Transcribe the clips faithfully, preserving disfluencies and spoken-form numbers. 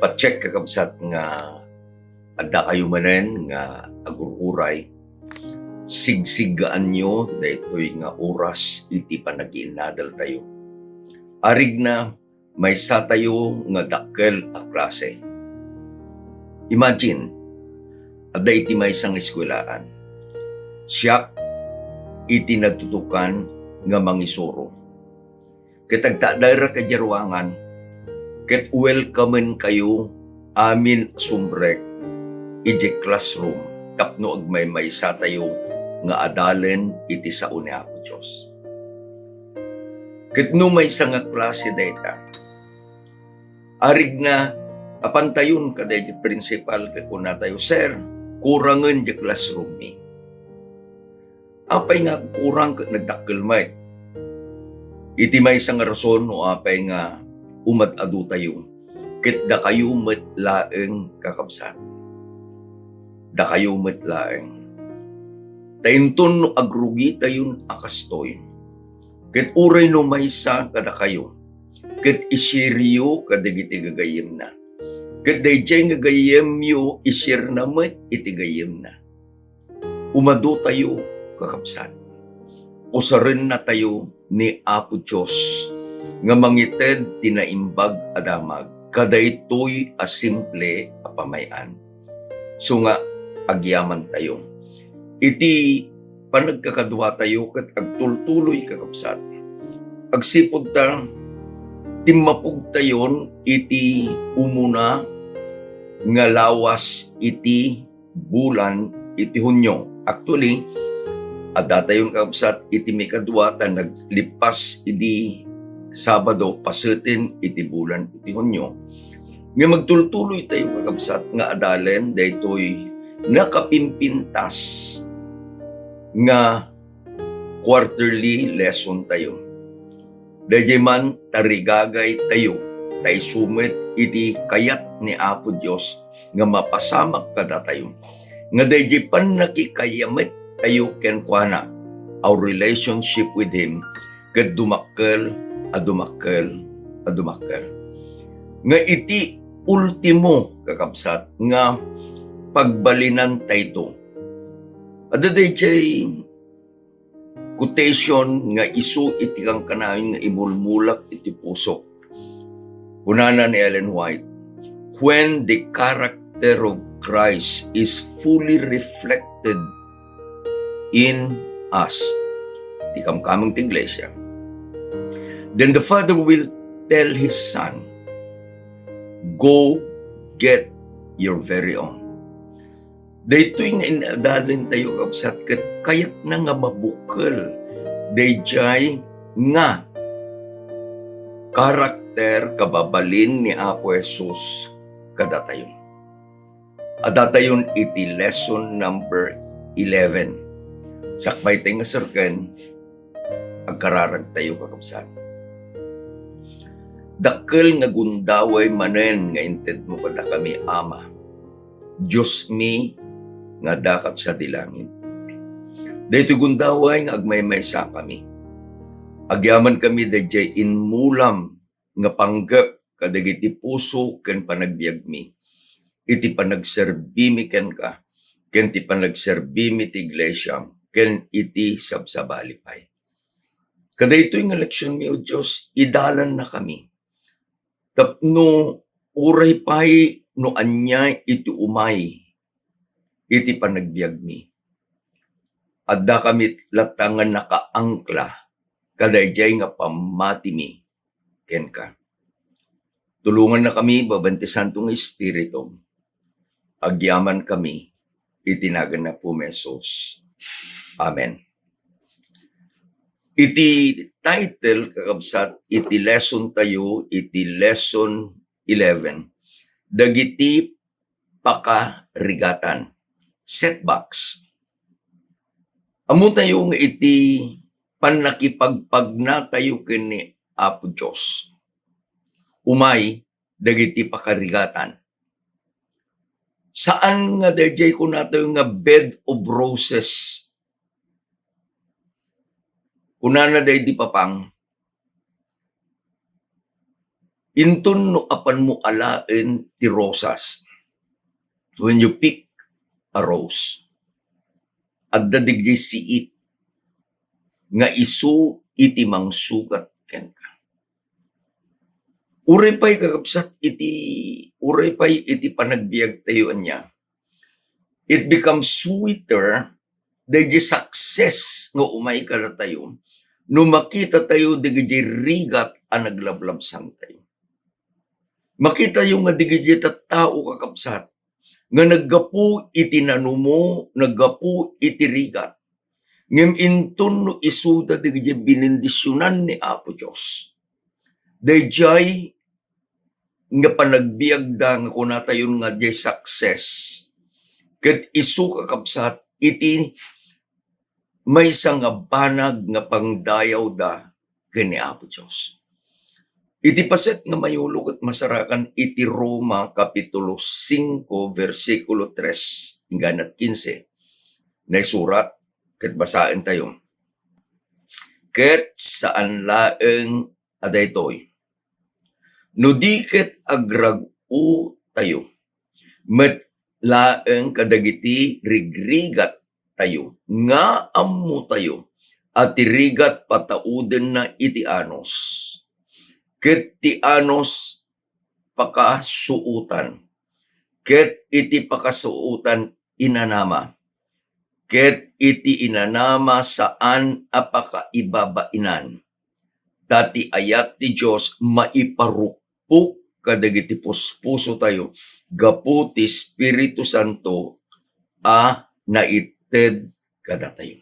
Pacheck, kakabsat, nga adda kayo manen nga agur-uray. Sigsiggaanyo daytoy nga oras iti panagiinnadal tayo. Arigna, maysa tayo nga dakkel a klase. Imagine, adda iti maysa nga eskuelaan. Siak iti natutukan nga mangisuro. Ket agtadarak idiay ruangan, ket welcomen kayo amin a sumrek idiay classroom tapno agmaymaysa tayo nga adalen iti sao ni Apo Dios. Ket no maysa nga klase dayta, arigna, apantayon kadaydi principal ket kunatayo, "Sir, kurangen diay classroom mi." Apay nga agkurang ket nagdakkel met? Iti maysa nga rason no apay nga umad-adu tayo, ket dakayo met laeng, kakabsat. Dakayo met laeng. Ta inton no agrugi tayon a kastoy, ket uray no maysa kadakayo, ket i-share-yo kadagiti gagayyemna. Ket daydiay nga gayyemyo, i-share-na met iti gayyemna. Umadu tayo, kakabsat. Usarenna tayo ni Apo Dios nga mangited ti naimbag a damag kadaytoy a simple a pamay-an. So nga, agyaman tayo. Iti panagkakadua tayo ket agtultuloy, kakabsat. Agsipud ta, timmapog tayon iti umuna nga lawas iti bulan iti Hunio. Actually, adda tayon, kakabsat, iti mikadua ta naglippas idi Sabado, paseten iti bulan iti Hunio. Nga magtultuloy tayo, kakabsat, nga adalen daytoy nakapimpintas nga quarterly lesson tayo. Daydiay man, tarigagay tayo, ta isu met iti kayat ni Apo Dios nga mapasamak kadatayo, nga daydiay pannakikayamet tayo kenkuana, our relationship with Him, ket dumakkel a dumakkel a dumakkel. Nga iti ultimo, kakabsat, nga pagbalinan tayto, adda daydiay quotation nga isu iti kankanayon nga imulmulak iti pusok. Kunana ni Ellen White, "When the character of Christ is fully reflected in us," ti kamkameng ti iglesia, "then the Father will tell His Son, 'Go get your very own.'" Daytoy nga inadalen tayo, kabsat, ket kayatna nga mabukkel daydiay nga karakter, kababalin ni Apo Jesus kadatayo. Adatayon iti lesson number eleven. Sakbay tay nga serken, agkararag tayo, kakabsat. Dakkel nga gundaway manen nga intedmo kadakami, Ama, Diosmi nga adda kad sadi langit. Daytoy gundaway nga agmaymaysakami. Agyamankami daydiay immulam nga panggep kadagiti puso ken panagbiagmi, iti panagserbimi kenka, ken ti panagserbimi ti iglesiam, ken iti sabsabali pay. Kadaytoy nga leksionmi, O Dios, idalannakami tapno uray pay no ania iti umay iti panagbiagmi, addakami latta nga nakaangkla kadaydiay nga pammatimi kenka. Tulongannakami babaen ti Santo nga Espiritu. Agyamankami iti nagan ni Apo Jesus. Amen. Iti title, kakabsat, iti lesson tayo, iti lesson eleven, dagiti pakarigatan, setbacks. Ammo tayo nga iti pannakipagpagnatayo ken ni Apo Dios, umay dagiti pakarigatan. Saan nga daydiay kunatayo nga bed of roses. Kunana daydi papang, Inton no apanmo alaen ti rosas, when you pick a rose, adda dagiti siit nga isu iti mangsugat kenka. Uray pay, kakabsat, iti, uray pay iti panagbiagtayo ania, it becomes sweeter daydi success nga umay kadatayo no makitatayo dagiti rigat a naglablabsangtayo. Makitayo nga dagiti tattao, kakabsat, nga naggapu iti nanumo, naggapu iti rigat. Ngem inton no isuda dagiti benendisionan ni Apo Dios, daydiay nga panagbiagda nga kunatayon nga diay success, ket isu, kakabsat, iti maysa nga banag nga pangdayawda ken ni Apo Dios. Iti paset nga mayulo ket masarakan iti Roma Kapitulo singko, bersikulo tres, inggana kinse, naisurat ket basaentayo. Ket saan laeng a daytoy, no di ket agrag-o tayo met laeng kadagiti rigrigat tayo nga ammo tayo a ti rigat pataudenna iti anus, ket ti anus pakasuotan, ket iti pakasuotan inanama, ket iti inanama saan a pakaibabainan. Ta ti ayat ti Dios maiparukpok kadagiti puspusotayo gapu ti Espiritu Santo a naited kadatayo.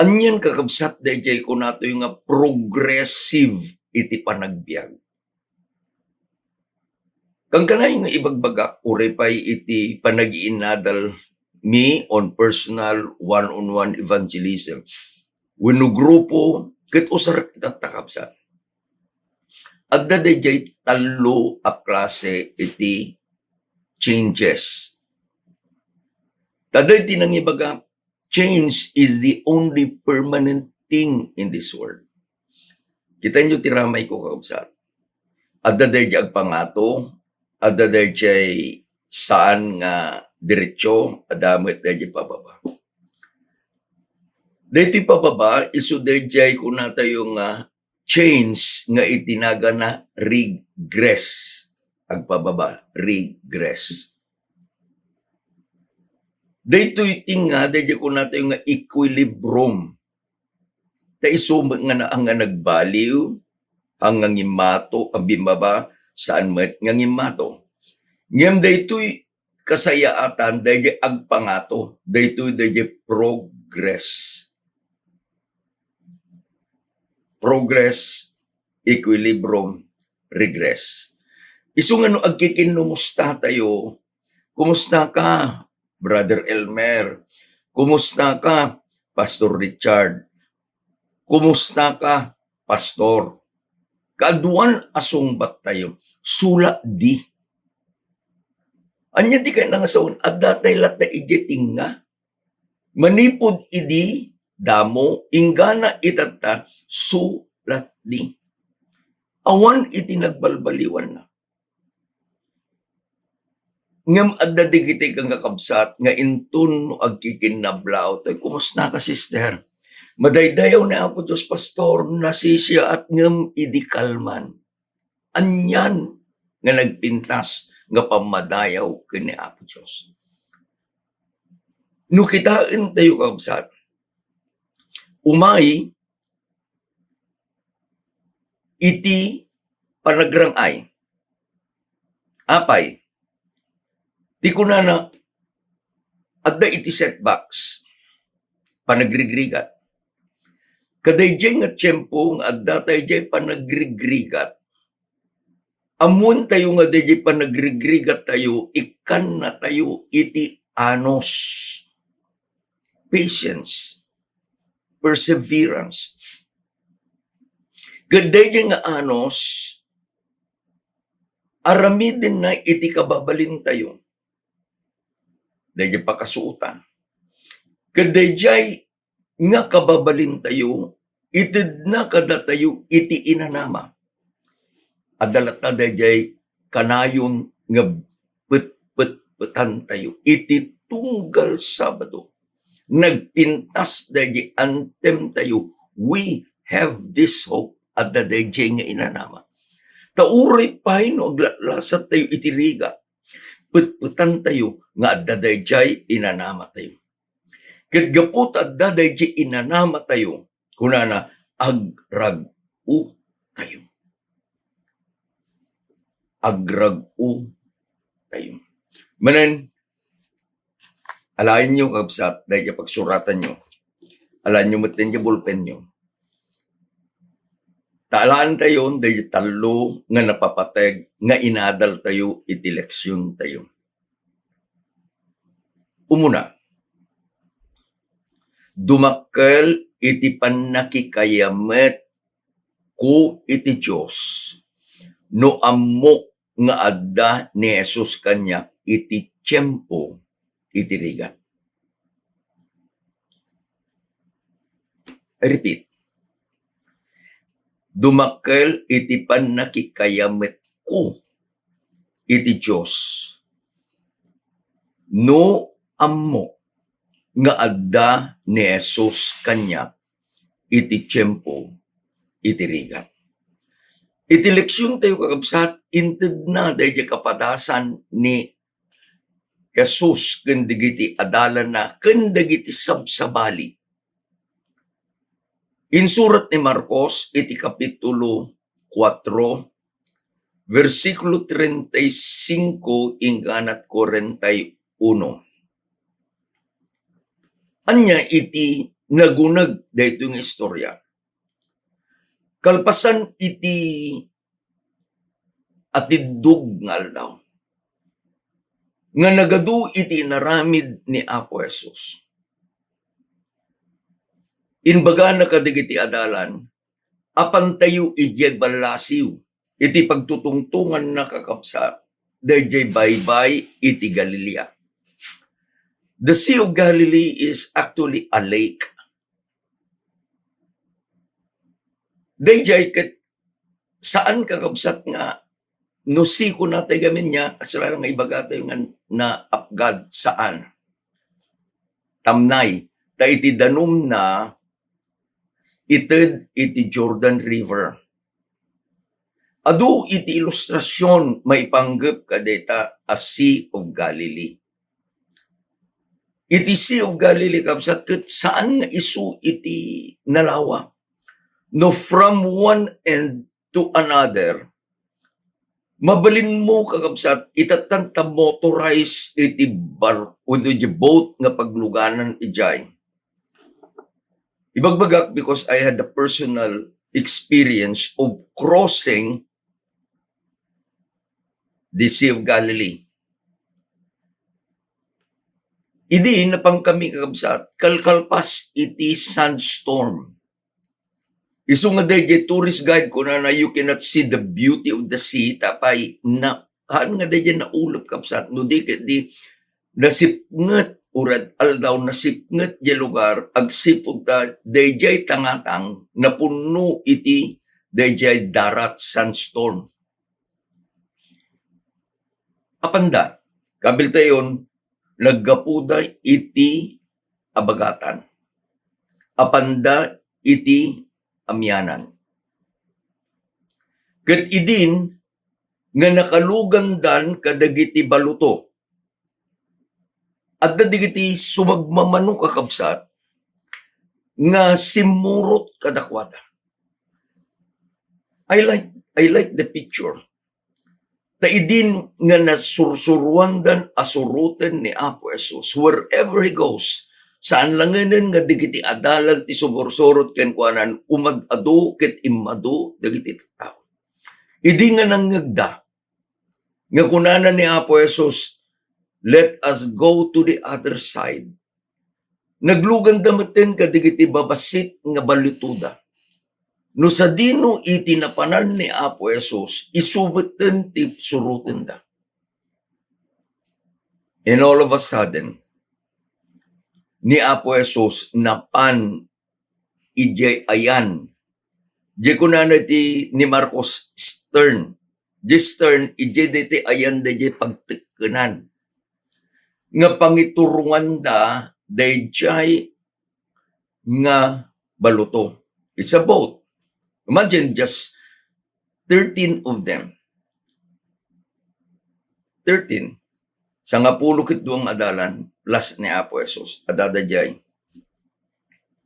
Anian, kakabsat, daydiay kunatayo nga progressive iti panagbiag? Kankanayon nga ibagbagak, uray pay iti panagiinnadal mi on personal one-on-one evangelism wenno grupo, ket usarek itatta, kabsat. Adda daydiay tallo a klase iti changes. Ta daytoy nangibaga, change is the only permanent thing in this world. Kitaenyo ti ramay ko, kakabsat. Adda daydiay agpangato, adda daydiay saan nga diretso, adda met daydiay pababa. Daytoy pababa, isu daydiay kunatayo nga change nga iti nagana regress. Agpababa, regress. Daytoy ti nga, daydiay kunatayo nga equilibrium. Ta isu met nga na-, nga nagbaliw, haan nga ngimmato, a bimmaba, saan met nga ngimmato. Ngem daytoy kasayaatan, daydiay agpangato, daytoy daydiay progress. Progress, equilibrium, regress. Isu nga no agkikinnumusta tayo, "Kumusta ka, Brother Elmer? Kumusta ka, Pastor Richard? Kumusta ka, Pastor?" Kaaduan a sungbat tayo, sula di. Ania ti kayatna nga sawen? Adda tay latta idiay tengnga. Manipud idi damo, inggana itatta, sula di. Awan iti nagbalbaliwanna. Ngem adda dagiti, kakabsat, nga inton no agkikinnablaw tayo, "Kumusta ka, sister? Madaydayaw ni Apo Dios, Pastor, nasisiaat ngem idi kalman." Anian nga nagpintas nga pammadayaw ken ni Apo Dios? No kitaen tayo, kakabsat, umay iti panagrang-ay. Apay, ti kunana, adda iti setbacks, panagrigrigat. Kadaydiay nga tiempo nga adda tayo diay panagrigrigat, ammoentayo nga daydiay panagrigrigat tayo, ikkanna tayo iti anus, patience, perseverance. Ket daydiay nga anus, aramidenna iti kababalintayo. Daydiay pakasuotan. Ket daydiay nga kababalintayo, itedna kadatayo iti inanama. adda latta daydiay kanayon nga petpetpetantayo iti tunggal Sabado. Nagpintas daydiay anthemtayo, "We have this hope," adda daydiay nga inanama. Ta uray pay no aglatlasat tayo iti rigat, petpetantayo nga adda daydiay inanamatayo. Ket gapu ta adda daydiay inanamatayo, kunana, "Agrag-o tayo." Agrag-o tayo. Manen, alaenyo, kabsat, daydiay pagsuratanyo. Alaenyo met daydiay bulpenyo. Ta alaentayo daydiay tallo nga napapateg nga inadaltayo iti leksiontayo. Umuna, dumakkel iti pannakikayametko iti Dios no ammok nga adda ni Jesus kaniak iti tiempo iti rigat. I repeat, dumakkel iti pannakikayametko iti Dios no ammok nga adda ni Jesus kaniak iti tiempo iti rigat. Iti leksiontayo, kakabsat, intedna daydiay kapadasan ni Jesus ken dagiti adalanna ken dagiti sabsabali. Insurat ni Marcos iti Kapitulo kuatro, bersikulo treinta y cinco inggana kuarentaun. Ania iti naguneg daytoy nga istorya? Kalpasan iti atiddog nga aldaw nga nagadu iti inaramid ni Apo Jesus, imbagana kadagiti adalan, "Apantayo idiay ballasiw iti pagtutungtonganna, kakabsat, daydiay baybay iti Galilea." The Sea of Galilee is actually a lake. Daydiay ket saan, kakabsat, nga no siko natay gamin niya, kasla nga ibagatayo nga naapgad, saan. Tamnay, ta iti danumna, ited iti Jordan River. Adu iti ilustrasion maipanggep kadayta a Sea of Galilee. Iti Sea of Galilee, kabsat, ket saan nga isu iti nalawa. No, from one end to another, mabalinmo, kakabsat, itatan ta motorize iti bar-, wenno iti boat nga pagluganan idiay. Ibagbagak because I had the personal experience of crossing the Sea of Galilee. Idi napangkami, kakabsat, kalkalpas iti sandstorm. Isu nga daydiay tourist guide, kunana, "You cannot see the beauty of the sea." Tapay na, haan nga daydiay naulep, kabsat, no di ket di nasipnget, uray aldaw nasipnget diay lugar, agsipud ta daydiay tangatang napunno iti daydiay darat, sandstorm. Apanda, kabiltayon, naggapuda iti abagatan. Apanda iti amianan. Ket idin nga nakalugandan kadagiti baluto, adda dagiti sumagmamano, kakabsat, nga simmurot kadakuada. I like, I like the picture. Ta idin nga nasursuroandan a suroten ni Apo Jesus, wherever he goes, saan langenen nga dagiti adalan ti sumursurot kenkuana, umad-adu ket immadu dagiti tattao. Idi nga nangngegda, nga kunana ni Apo Jesus, "Let us go to the other side." Nagluganda metten kadagiti babassit nga balutoda. No sadino iti napanan ni Apo Jesus, isu metten ti surotenda. And all of a sudden, ni Apo Jesus napan idiay ayan. Di kunana iti ni Marcos, stern. This turn, idiay daytoy ayan daydiay pagtekkenan nga pangituronganda daydiay nga baluto. It's a boat. Imagine just thirteen of them. Thirteen. Sangapulo ket dua nga adalan plus ni Apo Jesus. Adda daydiay.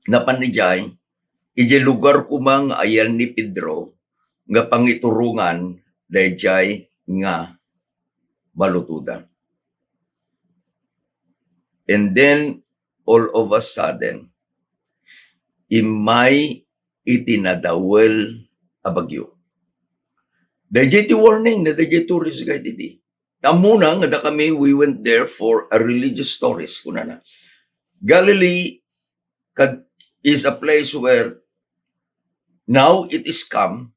Napan idiay, idiay lugar koma nga ayan ni Pedro nga pangiturongan daydiay nga balutoda. And then, all of a sudden, immay iti nadawel a bagyo. Daydiay ti warning na daydiay tourist guide iti. Ammona nga dakami, we went there for a religious tourist, kunana. Galilee kad-, is a place where now it is calm,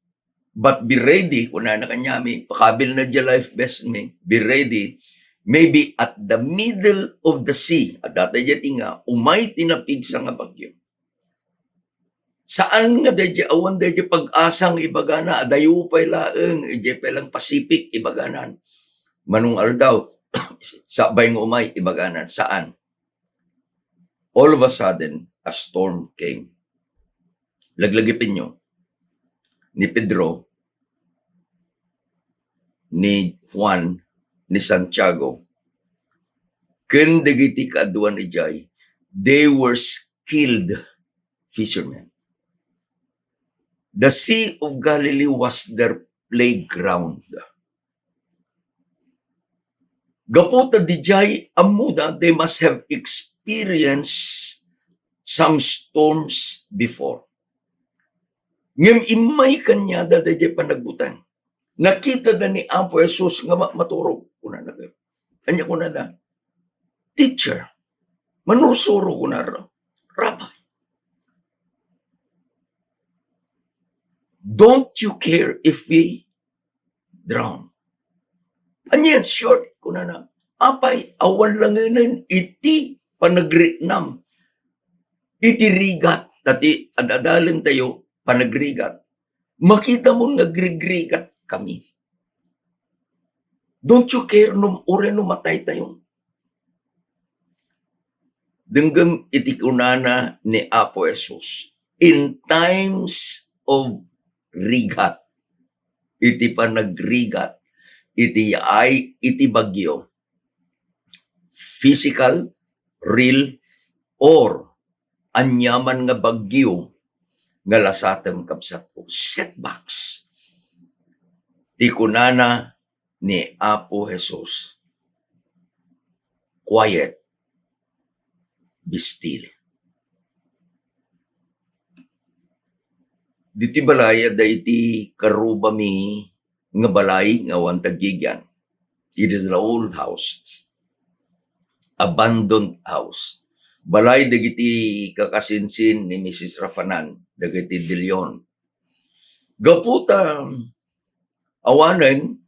but be ready, kunana kaniami, pakabilna diay life vest mi, be ready, maybe at the middle of the sea, adda daydiay nga, umay ti napigsa nga bagyo. Saan nga daydiay, awan daydiay pag-asa nga ibagana, adayo pay laeng, idiay pay lang Pacific ibaganan. Manong aldaw, sakbay nga umay ibaganan. Saan? All of a sudden, a storm came. Laglagipenyo, ni Pedro, ni Juan, ni Santiago, ken dagiti kaaduan idiay, they were skilled fishermen. The Sea of Galilee was their playground. Gapu ta didiay ammoda, they must have experienced some storms before. Ngem immay kaniada daydiay panagbuteng. Nakitada ni Apo Jesus nga ma-, maturog. Kunana, ania kunada? "Teacher, manursuro," kunana, "Rabbi, don't you care if we drown?" "Ania, sure," kunana. "Apay, awan langenen iti panagriknam iti rigat, ta ti ad-adalentayo, panagrigat. Makitamon nga agrigrigat kami. Don't you care no, uray no mataytayo?" Denggem iti kunana ni Apo Jesus, in times of rigat, iti panagrigat, iti yaay iti bagyo, physical, real, or aniaman nga bagyo nga lasatem, kabsatko, setbacks. Ti kunana ni Apo Jesus, "Quiet, be still." Ditoy balay, adda iti karubami nga balay nga awan taggigian. It is an old house. Abandoned house. Balay dagiti kakasinsin ni Missus Rafanan, dagiti De Leon. Gapu ta awanen,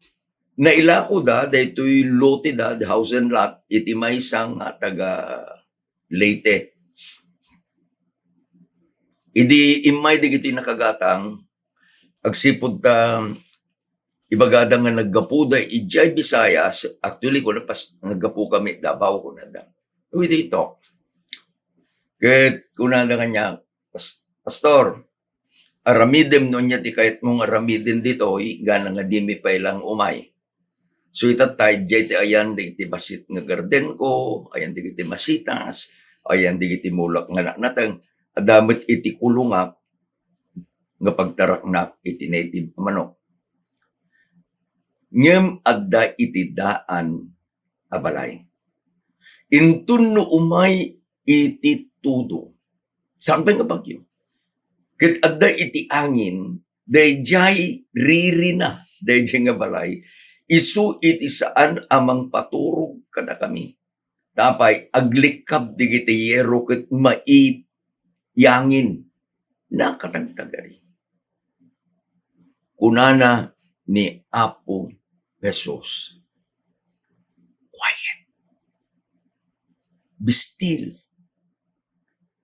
nailakoda daytoy loteda, the house and lot, iti maysa nga taga Leyte. Idi immay dagiti nakagatang, agsipud ta ibagada nga naggapuda idiay Visayas, actually, kuna pas-, naggapu kami Davao, kunada. We did talk. Ket kunada kaniak, "Pas-, Pastor, aramidem no ania ti kayatmo nga aramiden ditoy, gana nga dimi pay lang umay." So, itatta, idiay ti ayan dagiti bassit nga gardenko, ayan dagiti masitas, ayan dagiti mulak nga natnateng, adda met iti kulongak nga pagtaraknak iti native a manok. Ngem adda iti daan a balay. Inton no umay iti tudo, saan pay nga bagyo, ket adda iti angin, daydiay ririna, daydiay nga balay, isu iti saan a mangpaturog kadakami. Ta apay, aglikkab dagiti yero ket maiyangin. Nakatagtagari. Kunana ni Apo Jesus, "Quiet. Be still.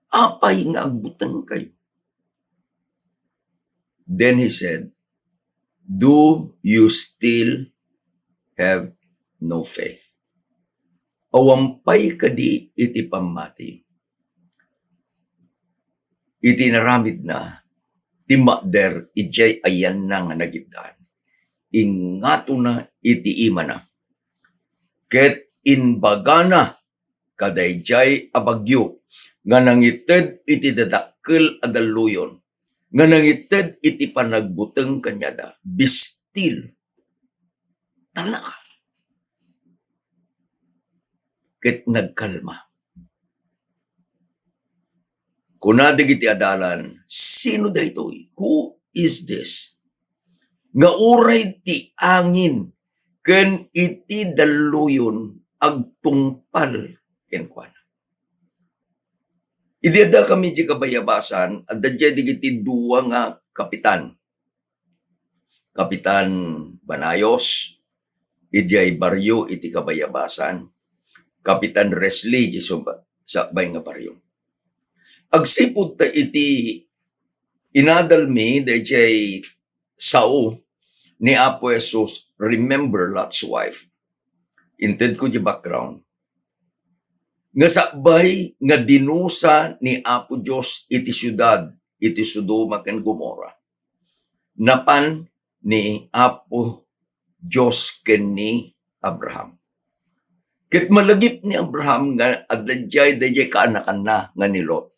Apay nga agbutengkayo?" Then he said, Do you still have no faith? Awan pay kadi iti pammati? Iti inaramidna, timmakder idiay ayanna nga nagiddan. Ingatona iti imana. Ket imbagana kadaydiay a bagyo nga nangited iti dadakkel a dalluyon, nga nangited iti panagbuteng kaniada, "Be still, talnaka." Ket nagkalma. Kuna dagiti adalan, "Sino daytoy? Who is this?" Nga uray ti angin ken iti dalluyon agtungpal kenkuana. Idi adda kami di kabayabasan, adda diay dagiti dua nga kapitan. Kapitan Banayos, idiay barrio iti kabayabasan. Kapitan Resli, di suba-, sakbay nga barrio. Agsipud ta iti inadal mi, daydiay sao ni Apo Jesus, "Remember Lot's wife." Inted ko di background. Nga sakbay nga dinusa ni Apo Dios iti siudad, iti Sodoma ken Gomorra, napan ni Apo Dios ken ni Abraham. Ket malagip ni Abraham nga adda diay daydiay kaanakanna nga ni Lot.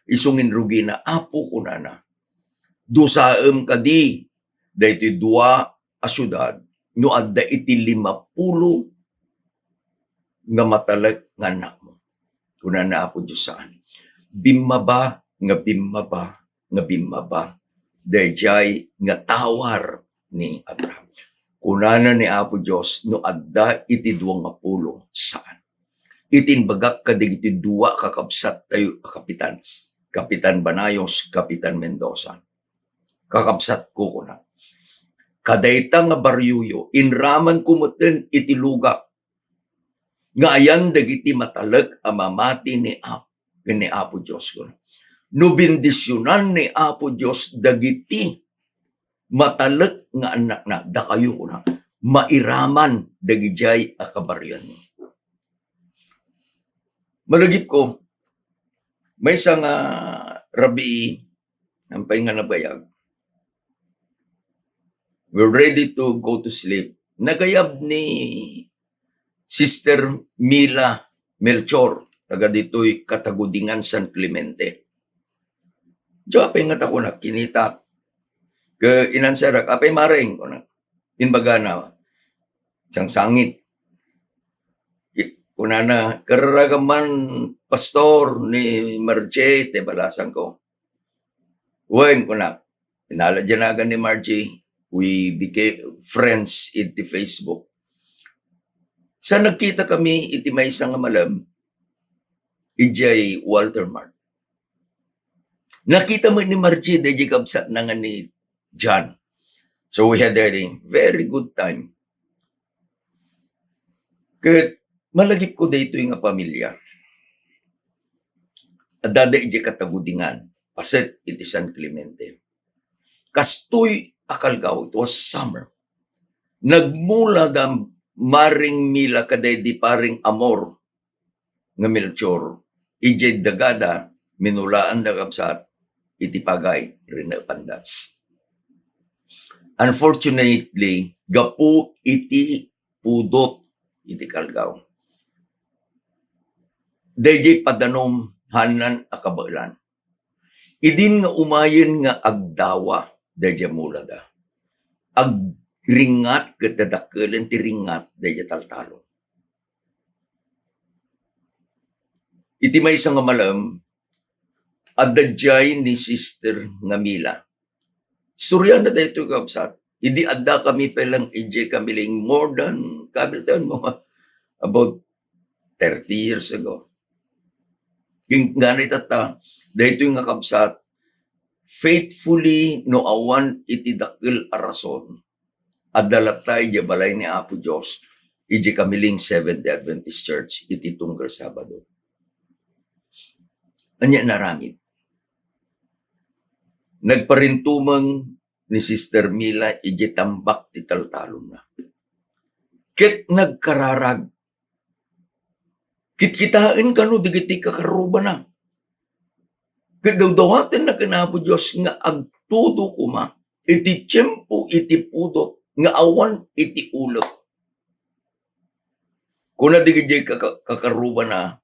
Isu nga inrugina, "Apo," kunana, "dusaem kadi daytoy dua a siudad no adda iti limapulo nga matalek nga annakmo." Kuna ni Apo Dios, "Saan. Bimmaba nga bimmaba nga bimmaba daydiay nga tawar ni Abraham." Kunana ni Apo Dios, "No adda iti dua nga pulo, saan." Iti imbagak kadagiti dua a kakabsattayo a kapitan, Kapitan Banayos, Kapitan Mendoza, "Kakabsatko," kuna, "kadayta nga barioyo, inramanko metten iti lugak nga ayan dagiti matalek a mamati ni Ap-, ni Apo Dios," kuna. "No bendisionan ni Apo Dios dagiti matalek nga annakna, dakayo," kuna, "mairaman dagidiay a kabarioanyo." Malagipko, maysa nga rabii, apay nga nabayag, we're ready to go to sleep. Nagayab ni Sister Mila Melchor, taga ditoy Katagudingan, San Clemente. Diyo, apay nga ta kunak, kinitak. Ke inansarak, "Apay, Maring?" kunak. Imbagana, "Sangsangit." Ki-, kunana, "Kararaga man, Pastor, ni Marje, ti balasangko." "Wen," kunak, "inala diay nagan ni Marje, we became friends iti Facebook." Sa nagkitakami iti maysa nga malem, idiay Walter Mart. Nakita met ni Marje daydiay kabsatna nga ni John. So we had a very good time. Ket malagipko daytoy nga pamilya. Addada idiay Katagudingan, paset iti San Clemente. Kastoy a kalgaw, it was summer. Nagmula da Maring Mila kadaydi Paring Amor nga Melchor, idiay dagada, minulaanda, kabsat, iti pagay, rinepanda. Unfortunately, gapu iti pudot iti kalgaw, daydiay padanum, haanna a kabaelan. Idin nga umayen nga agdawa daydiay mulada, agringat ket dadakkelen ti ringat daydiay taltalon. Iti maysa nga malem, adda diay ni Sister nga Mila. Istoryaanna daytoy, kabsat. Idi addakami pay lang idiay Kamiling, more than, kabildan mo, about thirty years ago. King-, gani tatta, daytoy nga kabsat, faithfully, no awan iti dakkel a rason, adda latta idiay balay ni Apo Dios, idiay Kamiling Seventh-day Adventist Church, iti tunggal Sabado. Ania naramid? Nagparintumeng ni Sister Mila idiay tambak ti taltalonna. Ket nagkararag. Kitkitaen kano dagiti kakarrubana. Ket dawdawatenna ken Apo Dios nga agtudo koma iti tiempo iti pudot nga awan iti ulep. Kuna dagiti kaka-, kakarrubana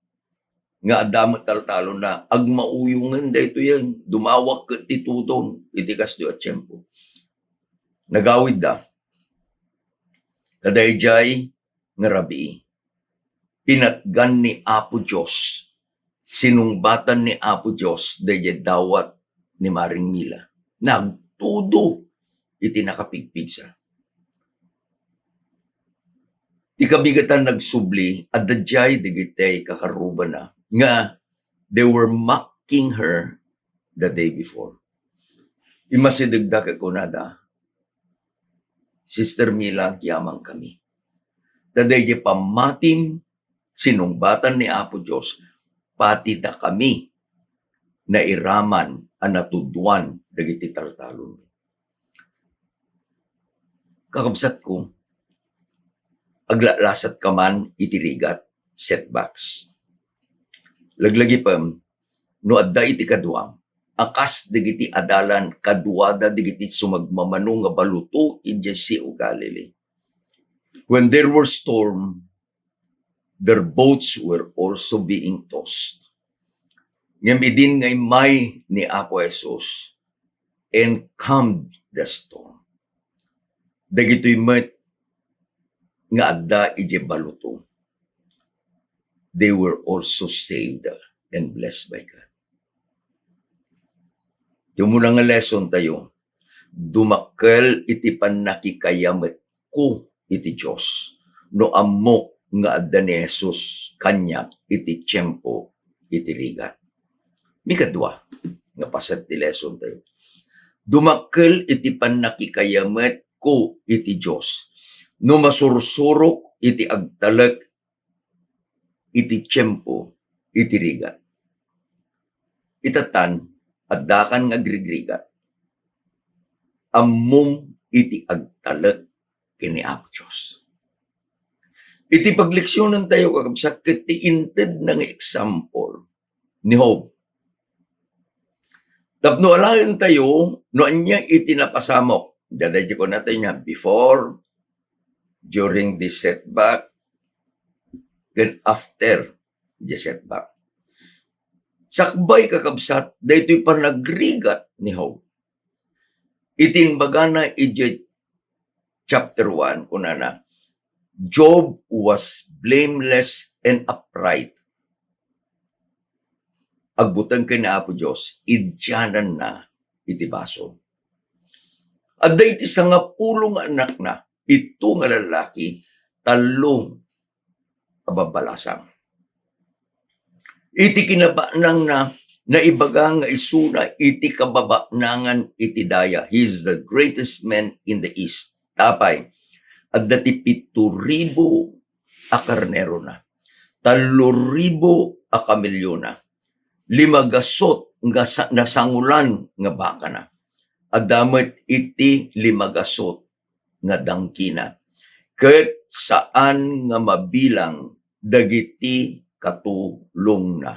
nga adda met taltalonna, "Agmauyongen daytoyen, dumawak ket ti tudon iti kastoy a tiempo." Nagawidda. Kadaydiay nga rabii, pinatgan ni Apo Dios, sinungbatan ni Apo Dios daydiay dawat ni Maring Mila. Nagtudo iti nakapigpigsa. Ti kabigetan nagsubli, adda diay dagiti kakarrubana nga they were mocking her the day before. Immasidegda ket kunada, "Sister Mila, agyamankami. Ta daydiay pammatim, sinungbatan ni Apo Dios, pati dakami nairaman a natudoan dagiti taltalon." Kakabsatko, aglalasat ka man iti rigat, setbacks. Laglagipem, no adda iti kaduam, a kas dagiti adalan kaduada dagiti sumagmamano nga baluto idiay Sea of Galilee. When there were storm, their boats were also being tossed. Ngem idin nga immay ni Apo Jesus and calmed the storm. Dagitoy met nga adda idiay baluto, they were also saved and blessed by God. Ti umuna nga lesson tayo, dumakkel iti pannakikayametko iti Dios no ammok nga adda ni Jesus kaniak iti tiempo iti rigat. Mikadua nga paset ti lesson tayo, dumakkel iti pannakikayametko iti Dios no masursurok iti agtalek iti tiempo iti rigat. Itatan, addakan nga agrigrigat, ammom iti agtalek ken ni Apo Dios. Iti pagleksionen tayo, kakabsat, ket ti intedna nga example ni Job. Tapno alaen tayo no ania iti napasamok. Daydiay kunatayo nga before, during the setback, ken after the setback. Sakbay, kakabsat, daytoy panagrigat ni Job. Iti imbagana idiay chapter one, kunana, "Job was blameless and upright." Agbuteng ken ni Apo Dios, idiananna iti basol. Adda iti sangapulo nga annakna, pito nga lallaki, tallo a babbalasang. Iti kinabanangna, naibaga nga isuna iti kababanangan iti daya. He is the greatest man in the east. Apay, adda ti pito ribu a karnerona, tallo ribu a kamelyona, lima gasut nga sa-, nasangulan nga bakana. Adda met iti lima gasut nga dangkina, ket saan nga mabilang dagiti katulongna.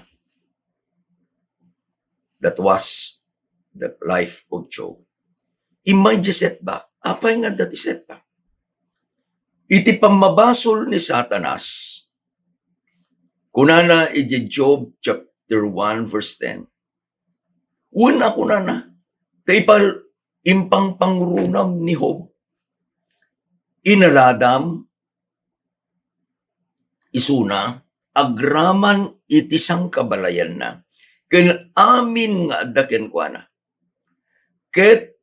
That was the life of Job. Immay diay setback. Apay nga adda ti setback? Iti pammabasol ni Satanas, kunana iti Job chapter one, verse ten, wen a kunana, ta ipal-, impangpangrunam ni Job, inaladam isuna agraman iti sangkabalayanna ken amin nga adda kenkuana. Ket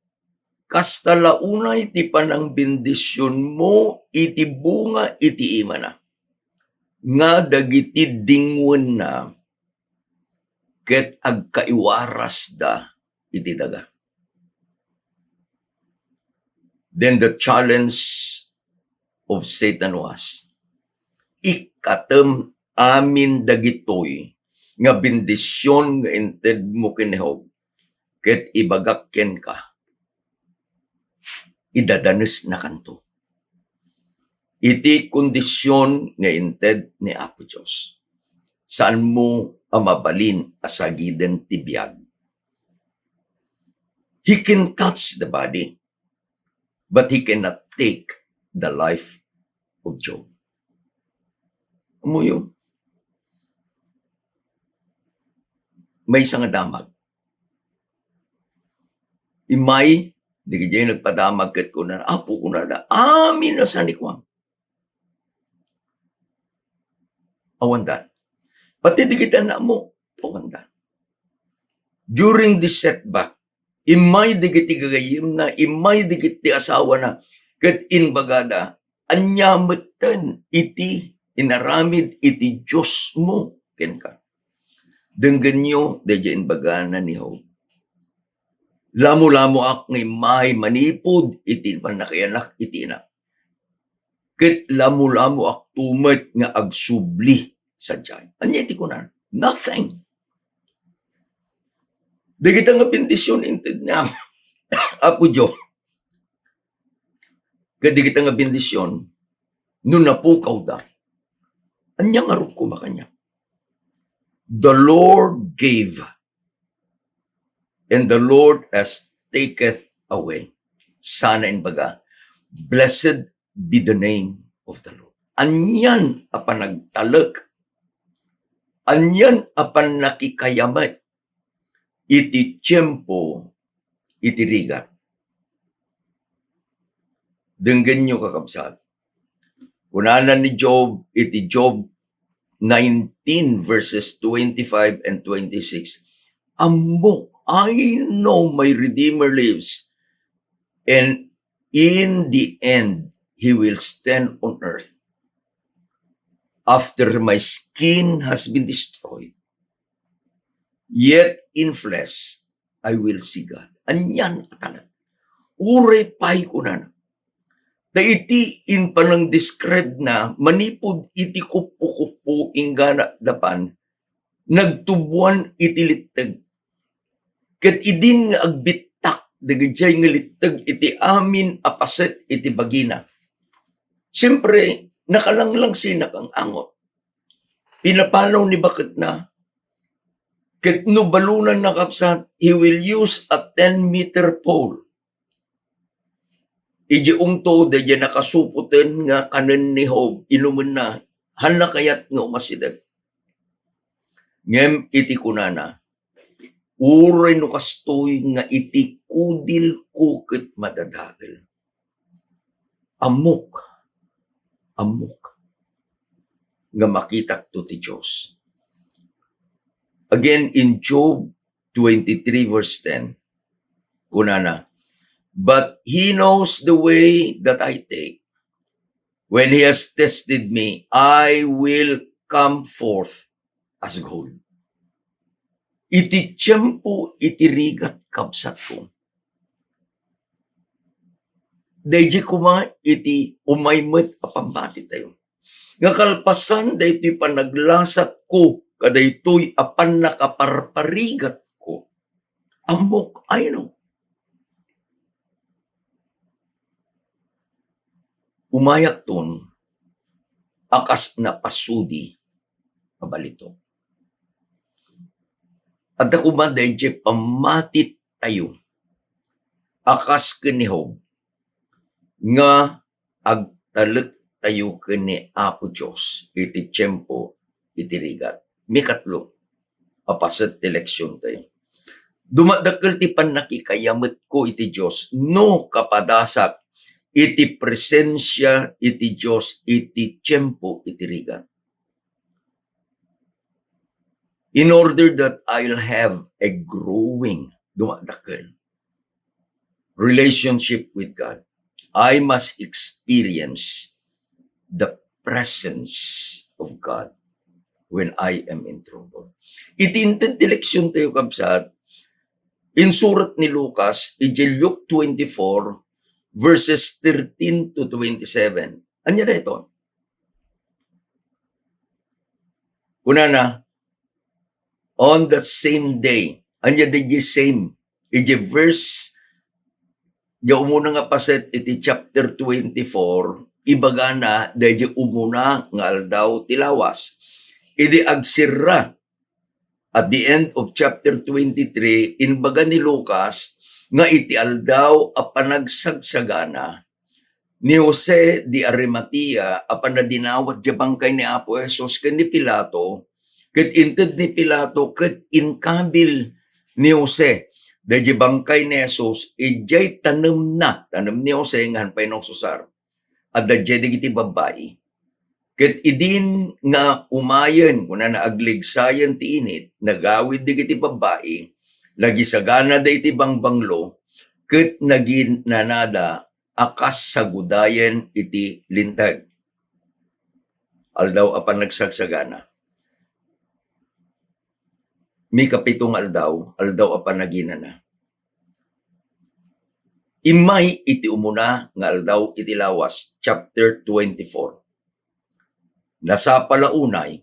kasta la unay ti panangbendisionmo iti bunga iti imana, nga dagiti dingwenna ket agkaiwarasda iti daga. Then the challenge of Satan was, ikkatem amin dagitoy nga bendision nga intedmo ken ni Job, ket ibagak kenka, idadanesnakanto. Iti kondision nga inted ni Apo Dios, saanmo a mabalin a sagiden ti biag. He can touch the body, but he cannot take the life of Job. Ammoyo, maysa nga damag. Immay, dagiti nagpadamag ket kunana, "Apo," kunada, "amin a sanikuam." Awandan. Pati dagiti anakmo, awandan. During this setback, immay dagiti gagayyemna, immay dagiti asawana, ket imbagada, "Ania metten iti inaramid iti Diosmo kenka?" Denggenyo, daydiay imbagana ni Job. "Lamulamoak nga immay manipud iti pannakaiyanak iti inak. Ket lamulamoakto met nga agsubli sadiay." Ania iti kunana? Nothing. Dagita nga bendision inted ni Apo, Apo Dios. Ket dagita nga bendision, no napukawda, ania ngarud koma kaniak? "The Lord gave, and the Lord has taketh away." Sana imbaga, "Blessed be the name of the Lord." Anian a panagtalek, anian a pannakikayamet iti tiempo iti rigat. Denggenyo, kakabsat. Kunana ni Job iti Job nineteen verses twenty-five and twenty-six, "Ammok, I know my Redeemer lives, and in the end, he will stand on earth. After my skin has been destroyed, yet in flesh, I will see God." Anian a talek. Uray pay kunana. Ta iti impanang-describe na manipud iti kuppo-kuppo inggana dapan, nagtuboan iti litteg. Ket idin nga agbittak dagijay nga litteg iti amin a paset iti bagina, siempre, nakalanglang sinak ang angot. Pinapanaw ni baketna, ket no balonanna, kabsat, he will use a ten meter pole. Idi ungto, daydiay nakasupoten nga kanen ni Job, inumenna, hanna kayat nga umasideg. Ngem iti kunana, "Uray no kastoy nga iti kudilko ket madadael. Ammok, ammok nga makitakto ti Dios." Again, in Job twenty-three verse ten, kunana, "But he knows the way that I take. When he has tested me, I will come forth as gold." Iti tiempo iti rigat, kabsatko, daydiay koma iti umay met a pammatitayo. Nga kalpasan daytoy panaglasatko kadaytoy a pannakaparparigatko, ammok, I know. Umayakton a kas napasudi a balitok. Adda koma daydiay pammatitayo a kas ken ni Job nga agtalektayo ken ni Apo Dios iti tiempo iti rigat. Mikatlo a paset ti leksiontayo. Dumadakkel ti pannakikayametko iti Dios no kapadasak iti presensia iti Dios iti tiempo iti rigat. In order that I'll have a growing, dumadakkel relationship with God, I must experience the presence of God when I am in trouble. Iti inted ti leksiontayo, kabsat, insurat ni Lucas, iti Luke twenty-four, verses thirteen to twenty-seven. Ania daytoy? Kunana, on the same day, ania daydiay same? Iti verse diay umuna nga paset iti chapter twenty-four, ibagana daydiay umuna nga aldaw ti lawas. Idi agsirra, at the end of chapter twenty-three, imbaga ni Lucas nga iti aldaw a panagsagsagana, ni Jose de Arimatea a panadinawat diay bangkay ni Apo Jesus ken ni Pilato, ket inted ni Pilato ket inkabil ni Jose daydiay bangkay ni Jesus idiay tanemna, tanem ni Jose nga haan pay naususar. Adda diay dagiti babbai. Ket idin nga umayen, kunana, agligsayen ti init, nagawid dagiti babbai, nagisaganada iti bangbanglo, ket naginanada a kas sagudayen iti linteg. Aldaw a panagsagsagana. Mikapito nga aldaw, aldaw a panaginana. Immay iti umuna nga aldaw iti lawas, chapter twenty-four. Nasapa la unay,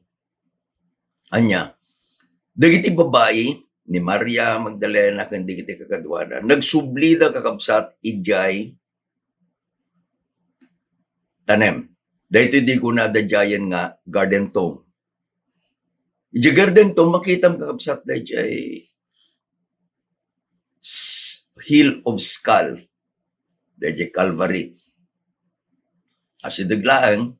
ania, dagiti babbai ni Maria Magdalena ken dagiti kakaduana, nagsublida, kakabsat, idiay tanem. Daytoy di kunada diayen nga garden tomb. Idiay garden tomb, makitam, kakabsat, daydiay s-, Hill of Skull, daydiay Calvary. Asideg laeng.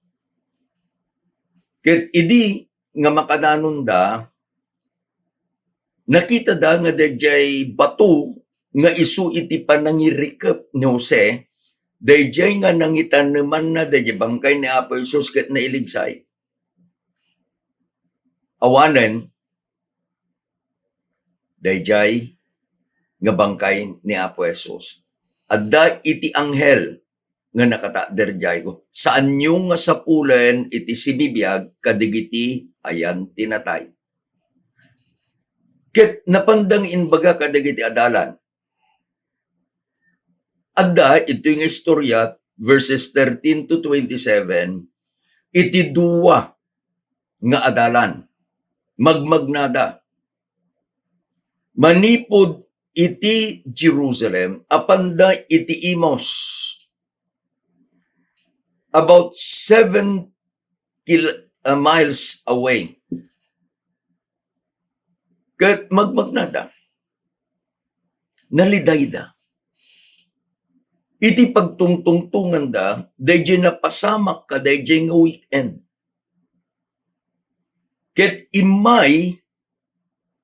Ket idi nga makadanonda, nakitada nga daydiay bato nga isu iti panangirikep ni Jose, daydiay nga nangitanemanna daydiay bangkay ni Apo Jesus ket nailigsay. Awanen, daydiay nga bangkay ni Apo Jesus. Adda iti anghel nga nakatakder diay, "Saanyo nga sapulen iti sibibiag kadagiti ayan ti natay." Ket napanda nga imbaga kadagiti adalan. Adda itoy nga istorya, verses thirteen to twenty-seven, iti dua nga adalan. Magmagnada. Manipud iti Jerusalem, apanda iti Emmaus, about seven kil-, ah, miles away. Ket magmagnada, nalidayda. Iti pagtungtungtonganda, daydiay napasamak kadaydiay nga weekend. Ket immay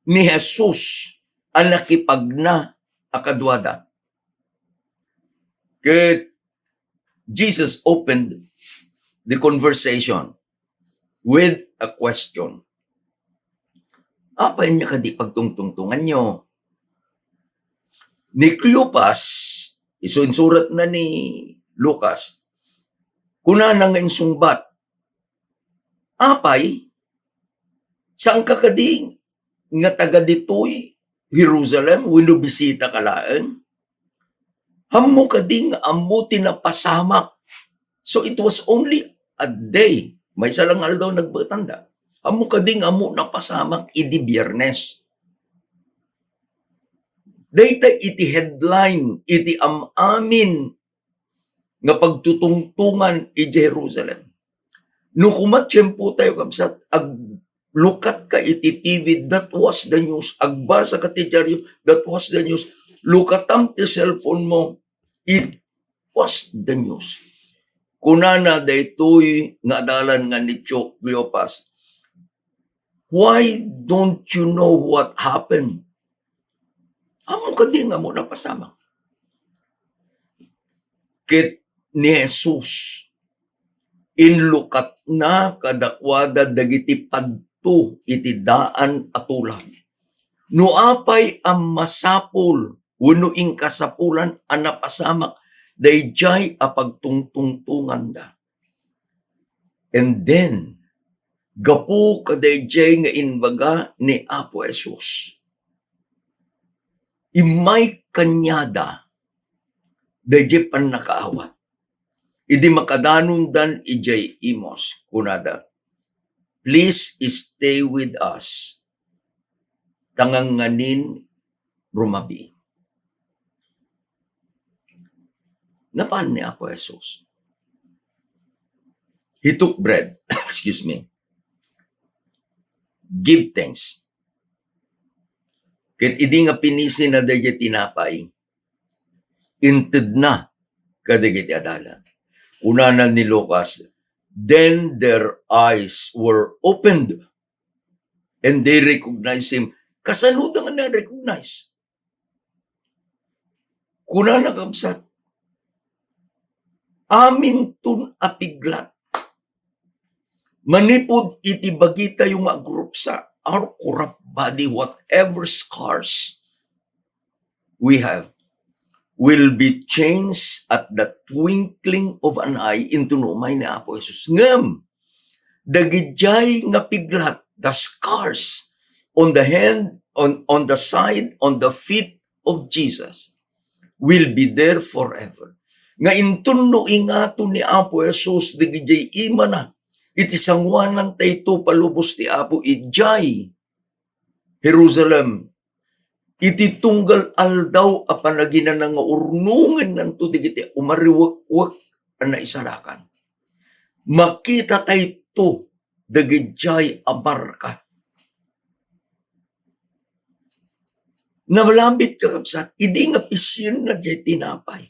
ni Jesus a nakipagna a kaduada. Ket Jesus opened the conversation with a question. Apay ania kadi pagtungtungtonganyo? Ni Cleopas, isu insuratna ni Lucas, kunana nga insungbat, "Apay, saanka kadi nga taga ditoy Jerusalem wenno bisita ka laeng? Ammo kadi nga ammo ti napasamak?" So it was only a day. Maysa lang nga aldaw nagbetanda. "Ammo kadi nga ammo napasamak idi Biyernes?" Dayta iti headline iti am-amin nga pagtutungtongan iti Jerusalem. No koma ti tiempo tayo, kabsat, aglukat ka iti T V, that was the news. Agbasa ka ti diario, that was the news. Lukatam ti cellphone mo, it was the news. Kunana daytoy nga adalan nga ni Cleopas, "Why don't you know what happened?" Ammo kadi nga ammo napasamak? Ket ni Jesus, inlukatna kadakuada dagiti padto iti daan a tulag. No apay a masapul wenno inkasapulan a napasamak daydiay a pagtungtungtonganda. And then, gapu kadaydiay nga imbaga ni Apo Jesus, immay kaniada daydiay pannakaawat. Idi makadanondan idiay Emmaus, kunada, "Please stay with us, ta nganganin rumabii." napan ni Apo Jesus. He took bread, excuse me, give thanks. Ket idi nga pinisina daydiay tinapay, intedna kadagiti adalan. Kunana ni Lucas, "Then their eyes were opened and they recognized him." Kasano da nga na-recognize? Kunana, kabsat, aminton a piglat, manipud iti bagitayo nga agrupsa, our corrupt body, whatever scars we have, will be changed at the twinkling of an eye, inton umay ni Apo Jesus. Ngem, dagidiay nga piglat, the scars on the hand, on, on the side, on the feet of Jesus, will be there forever. Nga inton no ingato ni Apo Jesus dagidiay imana, iti sanguanan tayto palubos ti Apo idiay Jerusalem, iti tunggal aldaw a panaginana nga urnongennanto dagiti umariwekwek a naisalakan. Makita tayto dagidiay a marka. Namalambit, kakabsat, idi nga pisienna diay tinapay.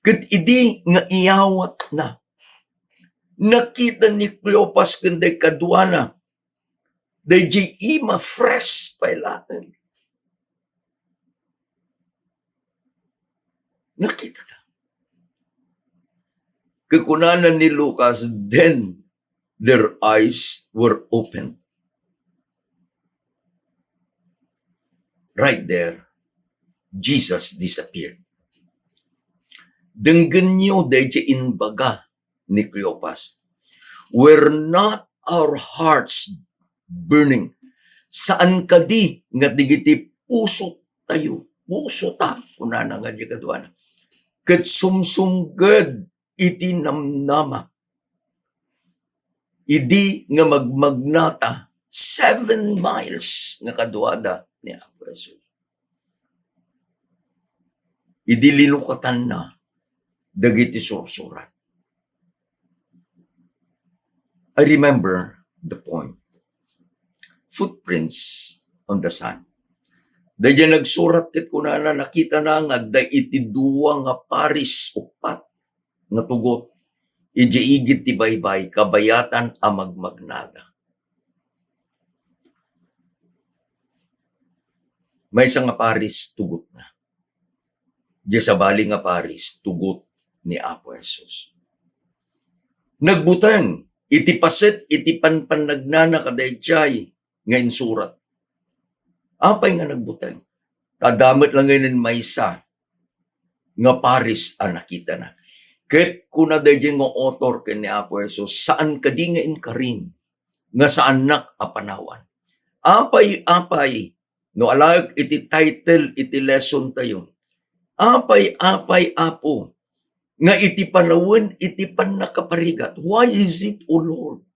Ket idi nga iyawatna, nakita ni Cleopas ken day kaduana, daydiay ima fresh pay laeng. Nakita ta. Ket kunana ni Lucas, "Then their eyes were opened." Right there, Jesus disappeared. Denggenyo daydiay imbaga ni Cleopas. "Were not our hearts burning?" Saan kadi nga dagiti puso tayo, puso ta, kunana nga di kaduana, ket sumsumged iti namnama. Idi nga magmagnata, seven miles nga kaduada ni Apo Jesus. Idi linukatanna dagiti sursurat. I remember the poem. Footprints on the sand. Daydiay nagsurat ket kunana, nakitana nga adda iti dua nga paris, uppat nga tugot, idiay igid ti baybay, kabayatan a magmagnada. Maysa nga paris, tugotna. Diay sabali nga paris, tugot ni Apo Jesus. Nagbuteng iti paset iti panpannagnana kadaydiay nga insurat. Apay nga nagbuteng? Ta adda met la ngayen maysa nga paris a nakitana. Ket kuna daydiay nga author ken ni Apo Jesus, saan kadi nga inkarin nga saannak a panawan? Apay, apay, no alaek iti title iti lesson tayo, apay, apay, Apo, nga iti panawen iti pannakaparigat? Why is it, O Lord,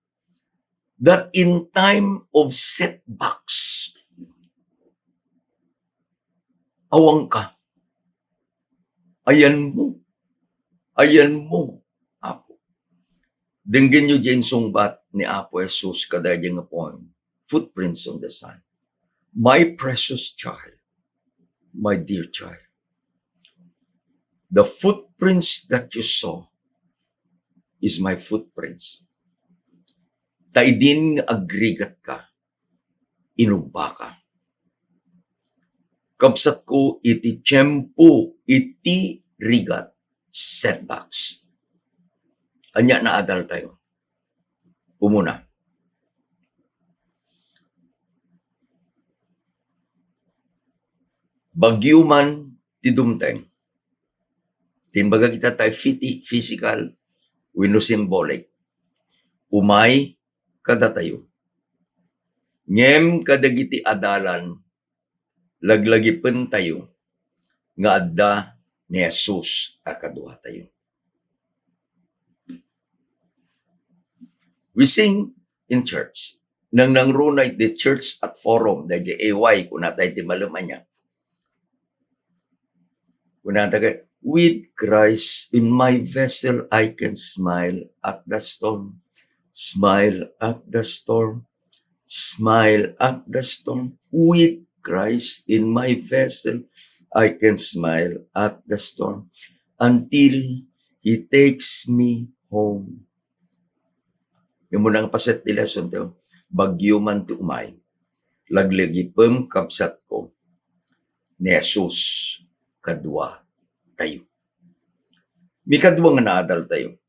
that in time of setbacks, awanka? Ayanmo. Ayanmo, Apo. Denggenyo diay insungbat ni Apo Jesus kadaydiay nga poem, Footprints on the Sand. My precious child, my dear child, the footprints that you saw is my footprints. Ta idin nga agrigatka, inubbaka. Kabsatko, iti tiempo iti rigat, setbacks. Ania naadal tayo? Umuna, bagyo man ti dumteng. Timbaga kita tayo fiti-, physical wenno symbolic. Umay kadatayo. Ngem kadagiti adalan, laglagipentayo nga adda ni Jesus a kaduatayo. We sing in church. Nangnangruna iti church at forum, daydiay A Y, kunata iti malem ania. Kunata ket, With Christ in my vessel, I can smile at the storm. Smile at the storm. Smile at the storm. With Christ in my vessel, I can smile at the storm until He takes me home. Imo nang paset ti lesson tayo. Bagyo man ti umay. Laglagipem, kabsatko. Ni Jesus, kadua tayo. Mikadua nga naadal tayo.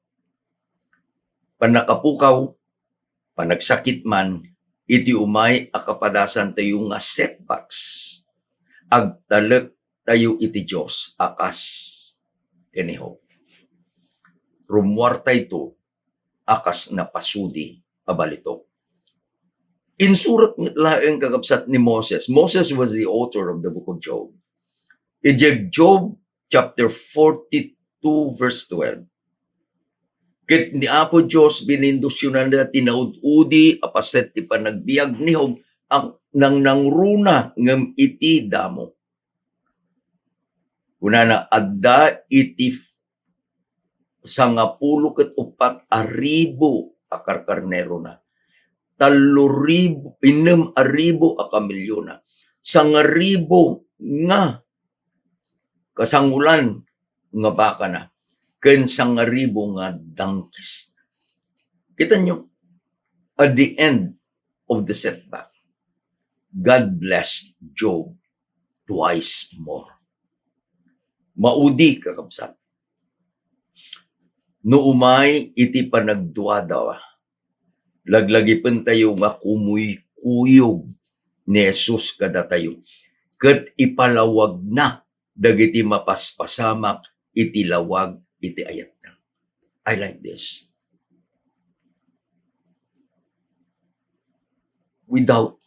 Pannakapukaw, panagsakit man, iti umay a kapadasantayo nga setbacks, agtalek tayo iti Dios a kas ken ni Job. Rummuar tayo a kas napasudi a balitok. Insurat met laeng kakabsat ni Moses. Moses was the author of the book of Job. Idiay Job chapter forty-two, verse twelve. Ket ni Apo Dios binindisionanda ti naud-udi a paset ti panagbiag ni Job a nangnangruna ngem iti damo. Kunana, adda iti sangapulo ket uppat a ribu a karkarnerona, tallo ribu, innem a ribu a kamelyona, sangaribu nga kasangolan nga bakana, ken sangaribu nga dangkis. Kita nyo, at the end of the setback, God blessed Job twice more. Maudi, kakabsat. No umay iti panagduadawa, laglagipentayo nga kumuykuyog ni Jesus kadatayo, ket ipalawagna dagiti mapaspasamak iti lawag iti ayatna. I like this. We doubt,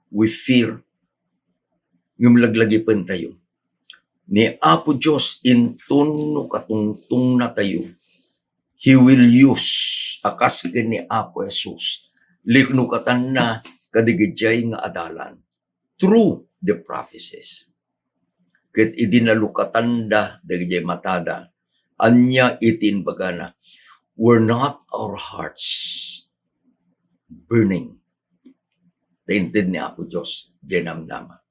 we fear, ngem laglagipentayo. Ni Apo Dios inton no katungtongnatayo, He will use, a kas ken ni Apo Jesus, liknukatanna kadagidiay nga adalan through the prophecies. Ket idi nalukatanda dagiti matada, ania iti imbagana, "Were not our hearts burning?" Ta inted ni Apo Dios diay namnama.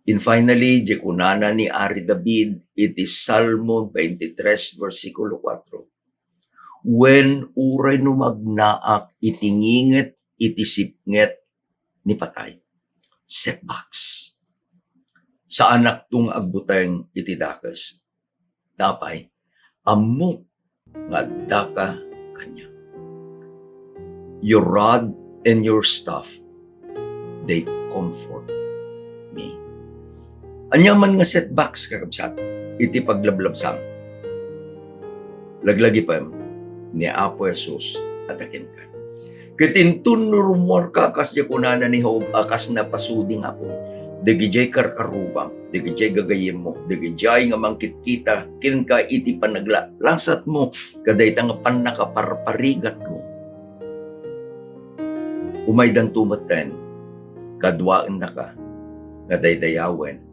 And finally, di kunana ni Ari David iti Salmo twenty-three, versikulo kuatro, "Wen uray no magnaak iti nginget iti sipnget ni patay." Setbacks. Saanakto nga agbuteng iti dakes. Apay, ammok nga addaka kaniak. Your rod and your staff, they comfort me. Aniaman nga setbacks, kakabsat, iti paglablabsam, laglagipem ni Apo Jesus a kenka. Ket inton no rummuarka, kas di kunana ni Job, a kas napasudi nga apuy, dagidiay karkarubam, dagidiay gagayyemmo, dagidiay nga mangkitkita kenka iti panaglalasatmo, kadayta nga pannakaparparigatmo. Umaydanto metten, kaduaennaka nga daydayawen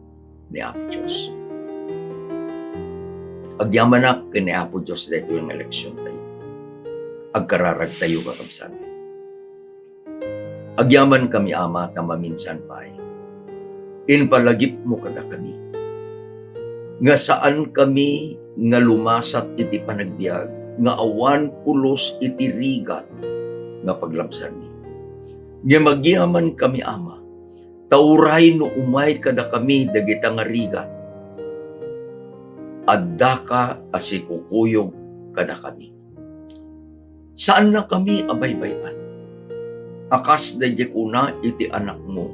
ni Apo Dios. Agyamanak ken ni Apo Dios daytoy nga leksiontayo. Agkararagtayo, kakabsat. Agyamankami, Ama, ta maminsan pay, impalagipmo kadakami nga saankami nga lumasat iti panagbiag nga awan pulos iti rigat nga paglabsanmi. Ngem agyamankami, Ama, ta uray no umay kadakami dagita nga rigat, addaka a sikukuyog kadakami. Saannakami a baybay-an. A kas daydiay kuna iti Anakmo,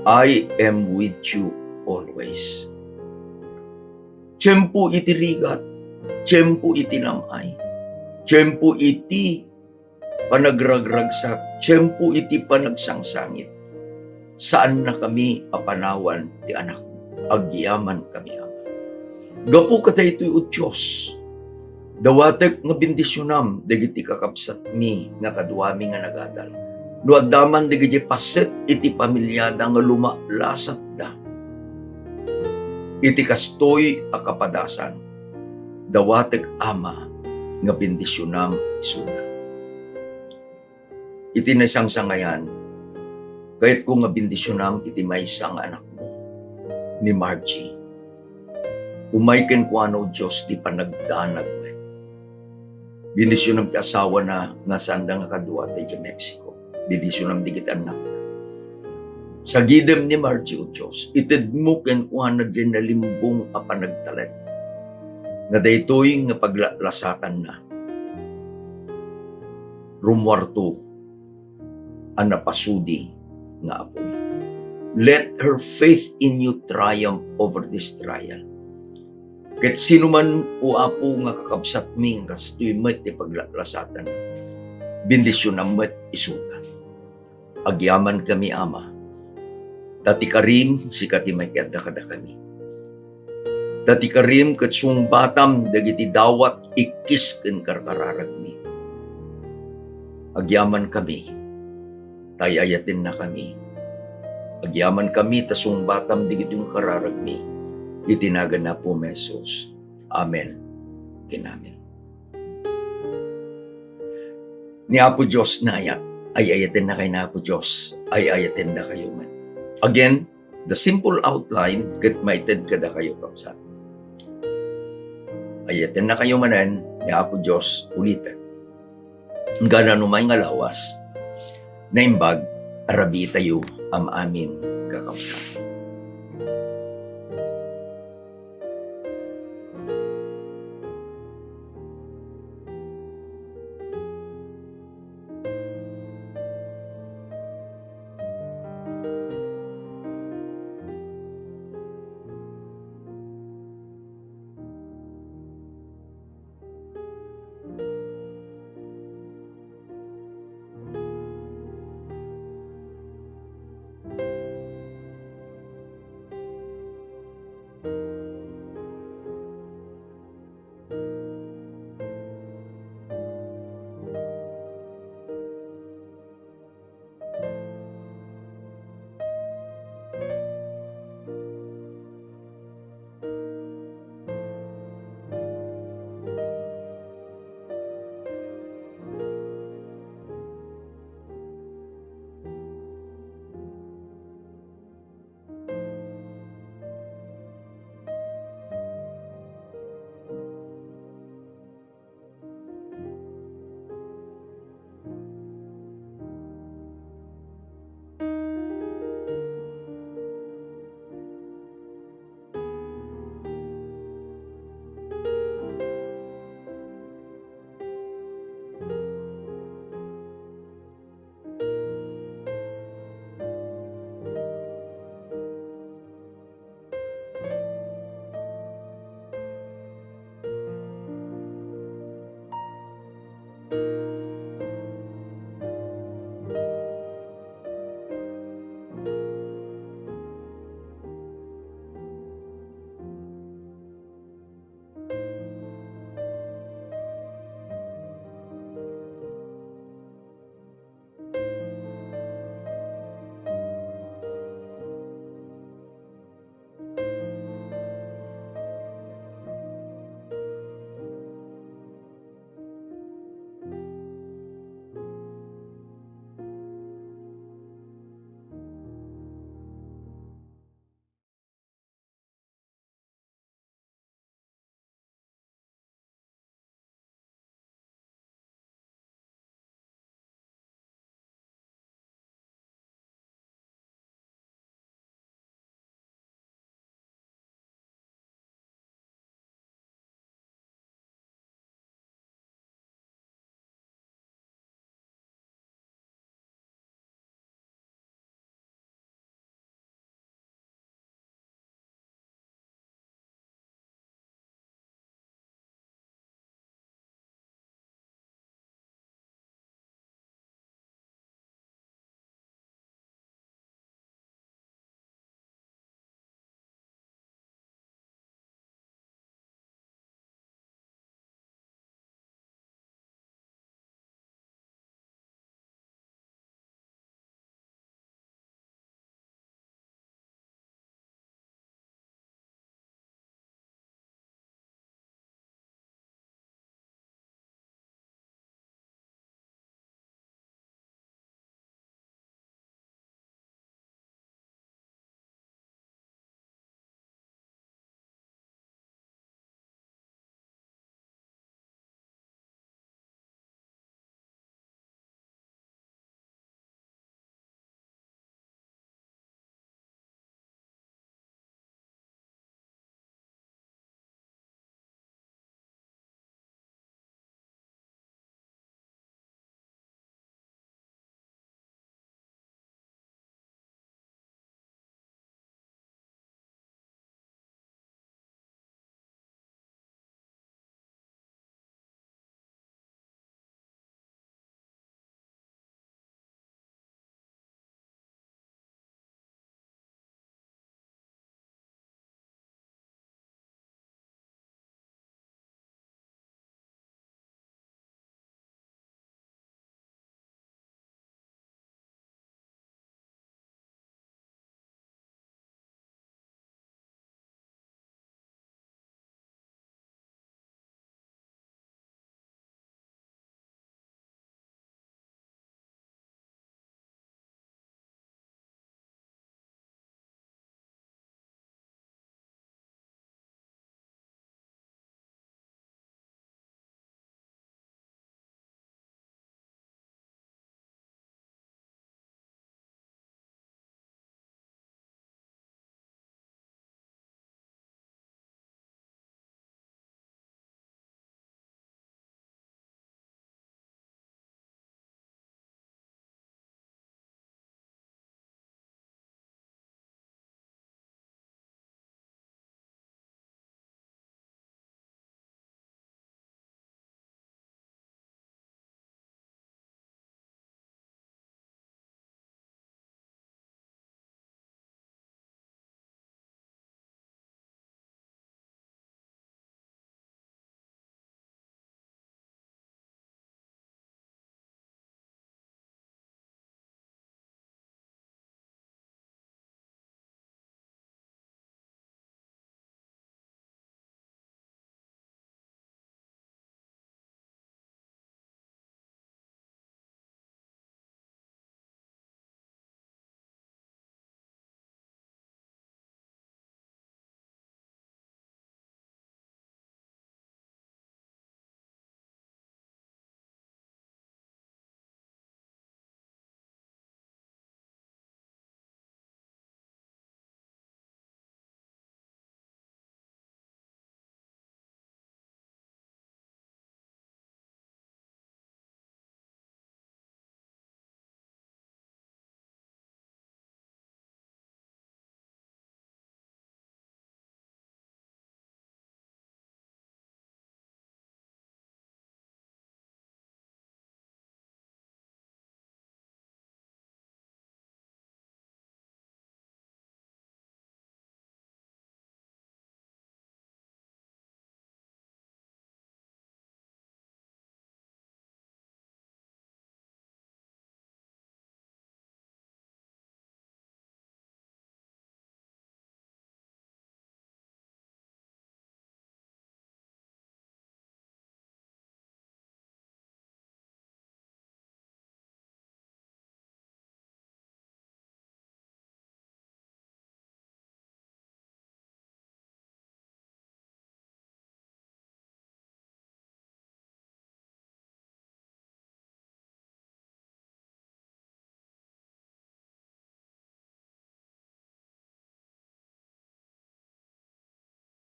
"I am with you always." Tiempo iti rigat, tiempo iti lam-ay, tiempo iti panagragragsak, tiempo iti panagsangsangit. Saannakami a panawan ti Anakmo. Agyamankami, Ama. Gapu kadaytoy, O Dios, dawatek nga bendisionam dagiti kakabsatmi nga kaduami nga nagadal. No adda man dagiti paset iti pamiliada nga lumalasatda, Iti kastoy a kapadasan, dawatek, Ama, nga bendisionam isuda. Iti naisangsangayan, kayatko nga bendisionam iti maysa nga anakmo, ni Margie. Umay kenkuana, O Dios, ti panagdanag met. Bendisionam ti asawana nga saanda nga kadua ta idiay Mexico. Bendisionam dagiti annakna. Sagidem ni Margie, O Dios, itedmo kenkuana diay nalimbong a panagtalek nga daytoy nga paglaklasatanna, rummuarto a napasudi nga apuy. Let her faith in you triumph over this trial. Ket sino man, O Apo, nga kakabsatmi nga kastoy met ti paglaklasatan, bendisionam met isuda. Agyamankami, Ama, ta ti karim, sika ti makiadda kadakami. Ta ti karim ket sungbatam dagiti dawat ikkis ken karkararagmi. Agyamankami, ta ay-ayatennakami. Agyamankami ta sungbatam dagiti kararagmi. Iti nagan ni Apo Jesus. Amen ken amen. Ni Apo Dios naayat. Ay-ayatennakayo ni Apo Dios. Ay-ayatennakayo met. Again, the simple outline ket maited kadakayo, kabsat. Ay-ayatennakayo manen ni Apo Dios, ulitek. Ngana no may nga lawas, naimbag, arabiitayo am-amin, kakabsat.